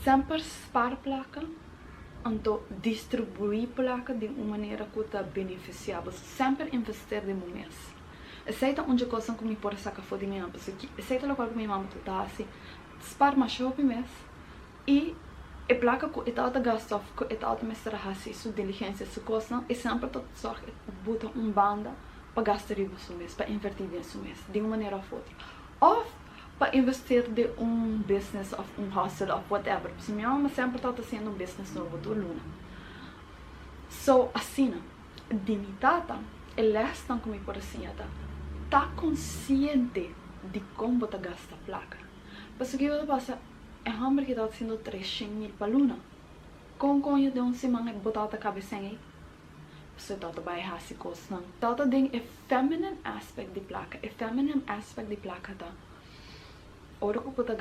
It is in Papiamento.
Semper spaar plaka, anto distribuí plaka di un manera ku ta benefisiá bo. Semper invertí den bo mes. Esei ta un kos ku mi por saka for di mi mama. Esei ta loke ku mi mama ta hasi. Spaar masha hopi mes. I e plaka ku e tabata gasta òf ku e tabata mester hasi su diligensia, su kosnan, e semper ta zorg buta un banda pa gasta riba su mes, pa invertí den su mes, di un manera òf otro. Òf pa invertí den un business òf un hustle òf whatever. Si mi mama semper tabata hasiendo un business nobo tur luna. So, asina, di mi tata, e lesnan ku mi por siña ta, ta konsiente di kon bo ta gasta plaka. Pasobra kiko ta pasa, e hòmber ku ta hasiendo 300 mil pa luna. Kon kon den un siman bo tabata kabes ei? So tabata bai hasi kosnan. Tabata den e feminine aspect di plaka. E feminine aspect di plaka ta ora ku bo ta.